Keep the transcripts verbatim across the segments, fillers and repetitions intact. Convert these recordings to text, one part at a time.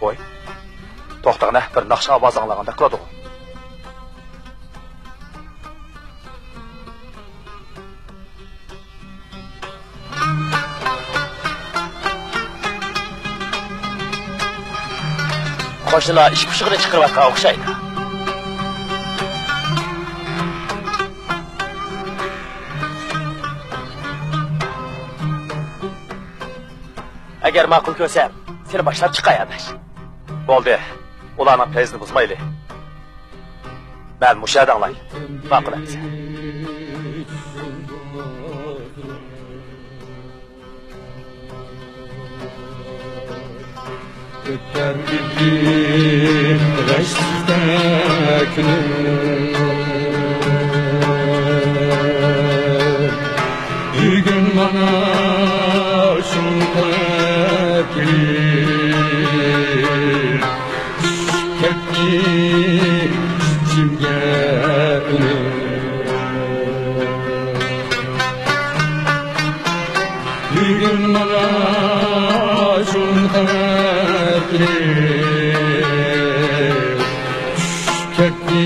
ۋوي، توختاڭە، بىر ناخشا ئاۋازى ئاڭلانغاندەك قىلىدىغۇ. قوشنىلار ئىش پۇشۇقىنى چىقىرىۋاتقان ئوخشايدۇ. ئەگەر ماقۇل كۆرسەم، سېنى باشلاپ چىقاي، ئاداش. بولدى، ئۇلارنىڭ پەيزىنى بۇزمايلى. مەن مۇشۇ يەردە ئاڭلاي. ماقۇل ئەمىسە. ئۆتەر ئىدى غەشتە كۈنۈم. بۈگۈن مانا شۇنداق كۈن. كەتتى ئىچىمگە ئۈنۈپ. بۈگۈن مانا شۇنداق كۈن. كەتتى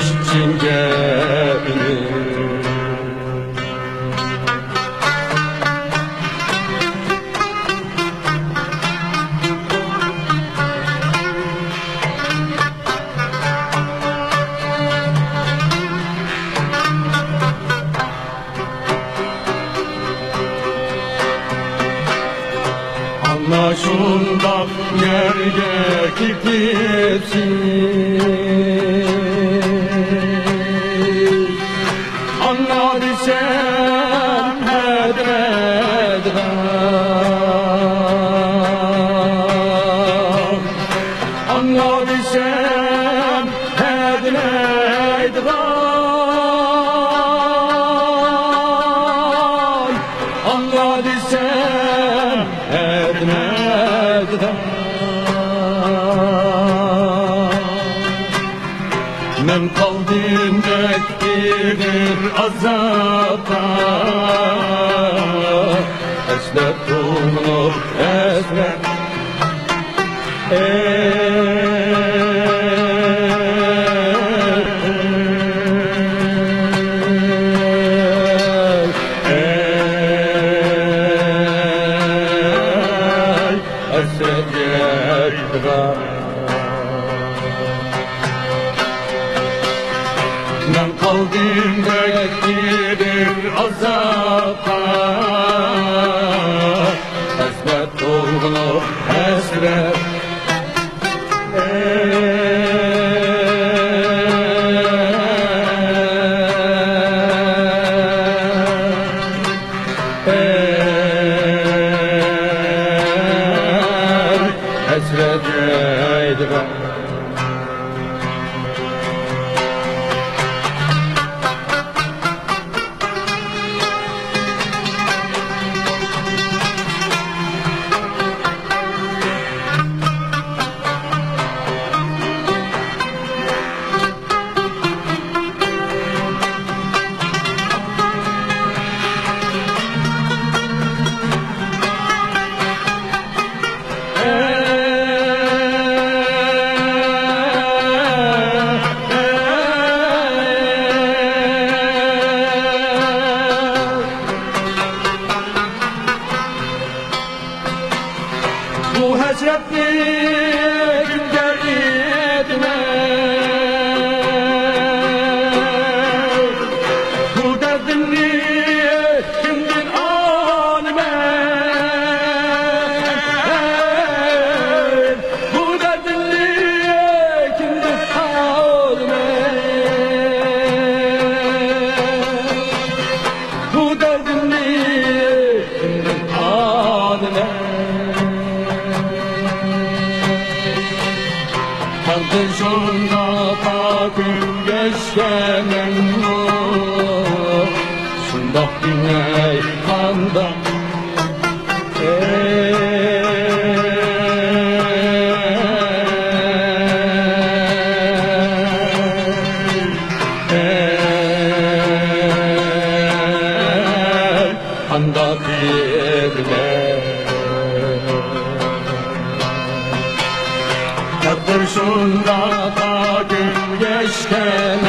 ئىچىمگە ئۈنۈپ. ئانا شۇنداق يەرگە كېتىپسىز. ئانا دېسەم ھەدىلەيدىغان. ئانا دېسەم ھەدىلەيدىغان. ئانا دېسەم ھەدىلەيدىغان. مەن قالدىم بەك ئېغىر ئازابتا، ئەسلەپ تۇرۇپ ھەسرەت. ئەي، ئەي، ئەي، ھەسرەت يەتكەن. مەن قالدىم بەك ئېغىر ئازابتا، ھەسرەت تولغۇلۇق ھەسرەت. ھەسرەت يەيدىغان. بۇ ھەسرەتنى كىمگە ئېيتىمەن؟ بۇ دەردىمنى كىمدىن ئالىمەن؟ بۇ دەردىمنى كىمدىن ئالىمەن؟ بۇ دەردىمنى كىمدىن ئالىمەن؟ تەقدىر شۇنداق كۈنگەشكە مەنمۇ شۇنداق دېمەي قانداق؟ ئەي، ئەي، قانداق دېمەي؟ بىر شۇنداق كۈنگەچكەنمۇ،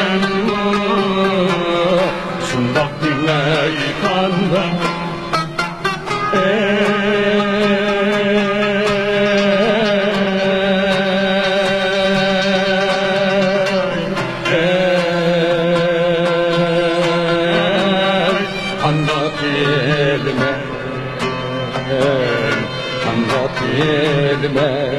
شۇنداق دېمەي قانداق؟ ئەي، ئەي، قانداق دېمەي، قانداق دېمەي؟